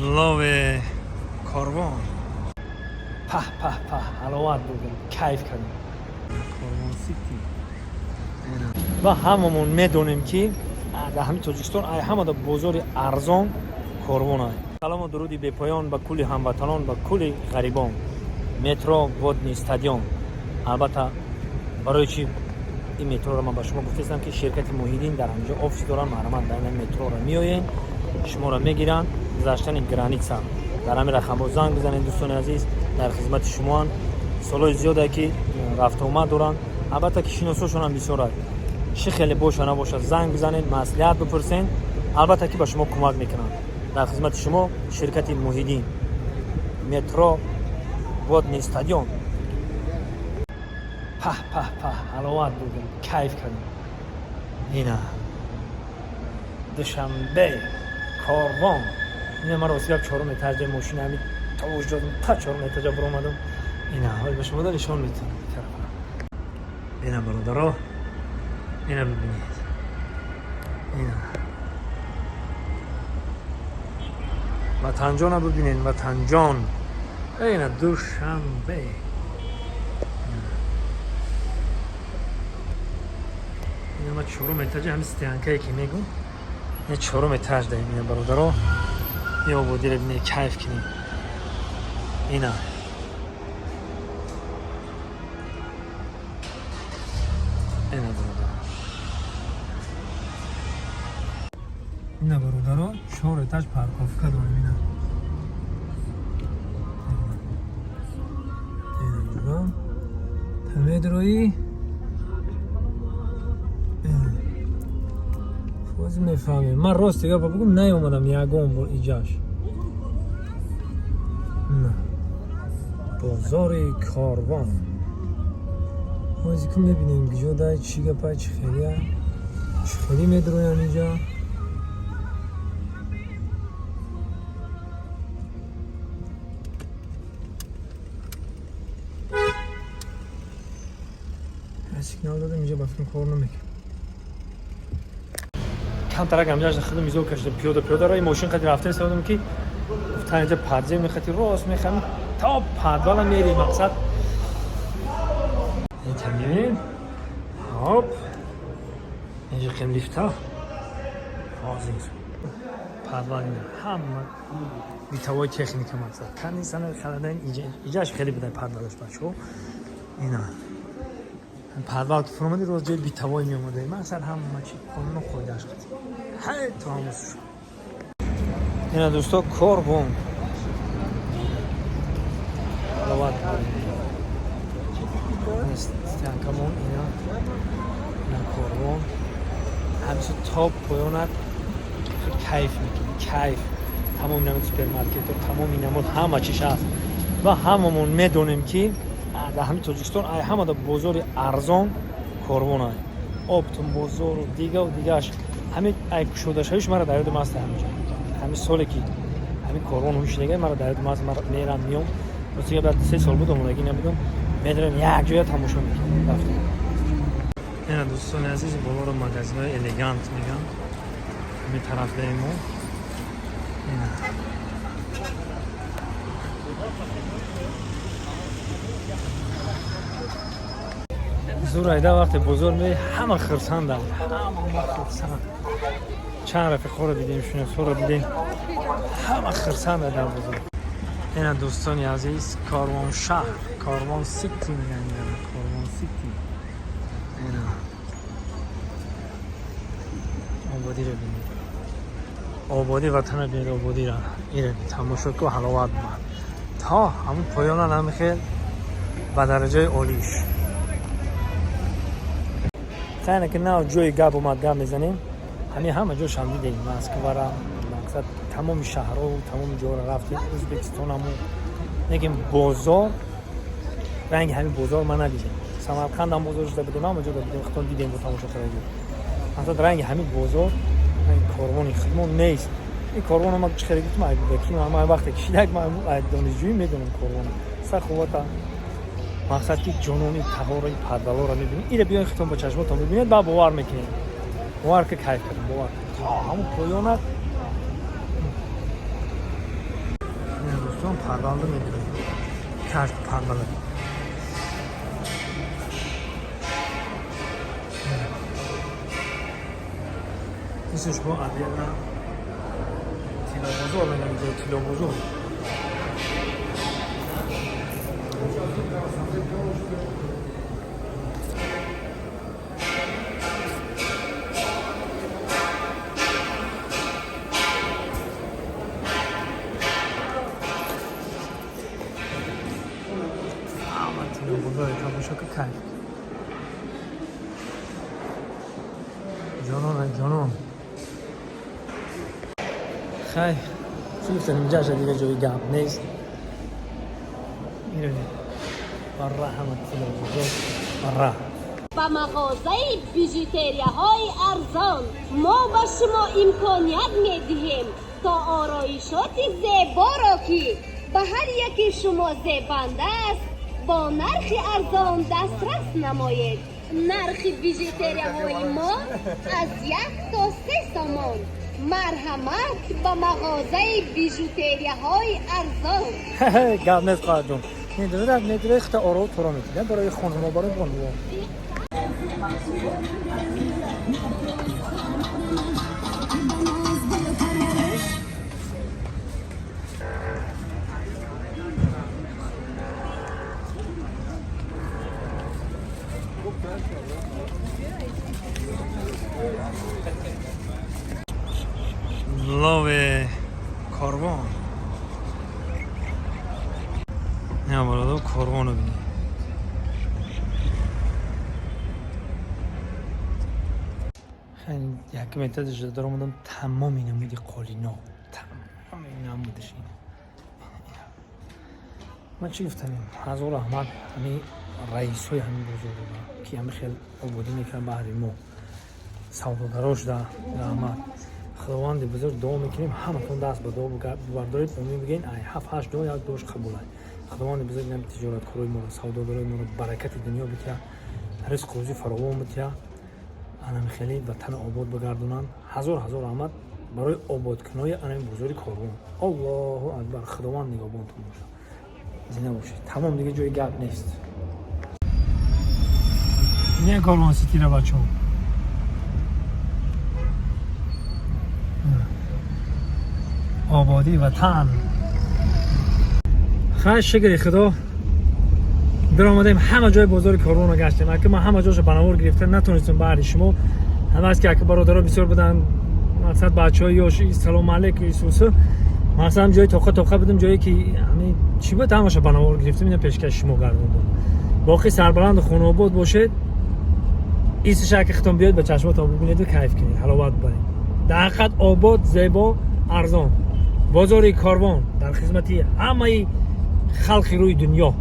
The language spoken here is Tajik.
Лове Корвон. Паҳ, паҳ, паҳ, ҳаловат бурдем, кайф кардем. Корвон Сити. Ва ҳамамон медонем, ки дар ҳамин Тоҷикистон ай ҳамада бозори арзон Корвон ай. Салому дуруди бепоён ба кулли ҳамватанон, ба кулли ғарибон. Метро Водный стадион. Албатта, барои чи ин метроро ман ба шумо гуфтаистам, ки ширкати Муҳиддин дар ҳаминҷо офис доранд. Марҳамат, дар ин метроро меоед, шуморо мегиранд. Гузаштани граница дар ҳамин рақамҳо занг бизанед. Дӯстони азиз, дар хизмати шумоанд. Солҳои зиёде ки рафтуомад доранд, албатта ки шиносошонам бисёр аст. Чӣ хеле боша набошад, занг бизанед, маслиҳат бипурсед, албатта ки ба шумо кӯмак мекунанд. Дар хизмати шумо ширкати Муҳиддин, метро Водный стадион. Паҳ, паҳ, паҳ, ҳаловат бурдем, кайф кардем. Ина Душанбе, Корвон. Ина ман рости гап чорум этажа мошина ҳами тавош додам, та чорум этажа биромадам. Ина ҳоли ба шумо да нишон метавам. Ина, бародаро, ина бибинед, ина Ватанҷона бибинед, Ватанҷон. Ина Душанбе. Ина ма чорум этажа, ҳами стоянкае ки мегум, ина чорум этаж даем. Ина, бародаро, ин ободиро бинед, кайф кунед. Ина ина, бародаро, ина, бародаро, чор этаж парковка дорем. Ина, ина ҷурам тамедрои боз мефаҳмем. Ман рости гапа бигӯм, наёмадам ягон бор иҷаш. На бозори Корвон ҳози ку мебинем, киҷо дай, чӣ гапа, чӣ хелия, чӣ хелӣ медроям иҷа. Сигнал додам, иҷа ба фикр кор намекунад. Камтарак ҳамҷаш худам изо кашидам, пиёда пиёда ро мошин қади рафта истодам, ки гуфтан инҷа подземный хати рост мехами, то подвала мери. Мақсад инҷа мебинем. Хоп, инҷа қим лифта ҳозир подвал, ҳама бытовой техника, мақсад кондиционер, халадан иҷаш хеле будай подвалаш. Бачаҳо, ина подвал ки фуромади, рост ҷои бытовой меомадай. Мақсад ҳама чи қонуну қоидааш қати ҳай то ҳамус. Ина, дӯсто, Корвон. Ҳаловат стоянкамон. Ина, ина Корвон, ҳамиша то поёнат кайф мекунӣ, кайф. Тамоми намуд супермаркетҳо, тамоми намуд ҳама чиш ҳаст. Ва ҳамамон медонем, ки дар ҳамин Тоҷикистон ай ҳамада бозори арзон Корвон ай. Оптом бозору дигаву дигааш, ҳамин ай кушодашавиш мара дар ёдам аст. Ҳаминҷа ҳамин соле ки ҳамин Корвон ҳушидага, мара дар ёдам аст. Мерам, миём. Рости гап, 3 сол буд омодагӣ набудам. Медорем, як ҷоя тамошо мекунем, рафтем. Ина, дӯстони азиз, болоро магазинҳои Элегант мегӯянд. Ҳамин тараф даем мо. Ина зур айда, вақте бозор меи, ҳама хирсандам, ҳама хирсанд. Чанд рафиқҳоро дидем, шиносҳоро дидем, ҳама хирсанда дар бозор. Ина, дӯстони азиз, Корвон шаҳр, Корвон Сити мегӯянд, Корвон Сити. Ина ободиро бинед, ободӣ ватана бинед, ободиро ира тамошо ку, ҳаловат бумад то ҳамун поёна, намихел ба дараҷаи олиш. Хайна ки нав ҷои гап омад, гап мезанем. Ҳамин ҳама ҷошам дидем, Москвара, мақсад тамоми шаҳрҳо, тамоми ҷоро рафтем, Ӯзбекистонаму. Лекин бозор ранги ҳамин бозор ман надидем. Самарқандам бозор шуда будем, ҳама ҷо будем, худтон дидем, бо тамошо кардагӣ. Мақсад ранги ҳамин бозор, ранги Корвони худмон нест. Ин Корвон ма чӣ хеле гуфтам, ай кӯдаки ман, вақте кишидак, ман ай донишҷӯӣ медонам Корвона. Саховата, мақсад ки ҷонони таҳораи подвалоро мебинед. Ира биёен, худтон бо чашмотон бибинед, баъд бовар мекунед. Бовар ки кайф кардем, бовар то ҳамун поёнат. Ҷон парванда медурем. Карт парванда. Исмаш бо адиана тиллобозор мегӯям, ҷои тиллобозор. Ҳама тиллобозоре тамошо ки, кайф. Ҷонон, ай ҷонон. Хай, чӣ гуфтем, инҷаша дига ҷои гап нест. Мирӯем. Барра ҳама тиллобозор. Барра. Ба мағозаи бижутерияҳои арзон мо ба шумо имконият медиҳем, то ороишоти зеборо, ки ба ҳар яки шумо зебанда аст, бо нархи арзон дастрас намоед. Нархи бижутерияҳои мо аз 1 то 3 сомон. Марҳамат ба мағозаи бижутерияҳои арзон. Гап нест, хоҳарҷон. Медонед, медонед, хита оро туро метидам барои хонумо, барои бонуво. Лове корвон. Не, бародар, корвонро бинед. Хеле як метр дар омадам, тамоми намуди қолино, тамоми намудаш ина. Ман чӣ гуфтанем, ҳазор раҳмат ҳамин раисҳои ҳамин бозор, ки ҳами хел ободӣ мекунанд баҳри мо савдогаро шуда. Раҳмат, худованди бузург. Дуо мекунем, ҳаматон даст ба дуо бардоред, омин бигӯен. Ай ҳафт ҳашт дуо як дуош қабулай. Худованди бузург инам тиҷораткорои моро, савдогарои моро баракати дунё бития, ризқу рӯзӣ фаровон бития, анами хеле ватана обод бигардонанд. Ҳазор ҳазор раҳмат барои ободкунои анами бозори Корвон. Аллоҳу акбар. Худованд нигаҳбонтон бошад, зинда бошед. Тамом, дига ҷои гап нест. Не, Корвон Ситира, бачаҳо, ободии ватан. Хай, шукри худо, даромадем, ҳама ҷои бозори Корвонро гаштем. Ака, ман ҳама ҷошо ба навор гирифта натонистем баҳри шумо. Ҳама аст, ки ака бародаро бисёр буданд, мақсад бачаҳои ёш, салому алейкум, исусу. Мақсад ҷои тоқа тоқа будем, ҷое ки ҳамин чӣ буд, ҳамаша ба навор гирифтем, ина пешкаши шумо гардондем. Боқӣ сарбаланду хонаобод бошед. Исиша ака хитон биёед, ба чашмотон бибинеду кайф кунед, ҳаловат бибаред. Дар ҳақиқат обод, зебо, арзон. Бозори Корвон дар хизмати ҳамаи халқи рӯи дунё.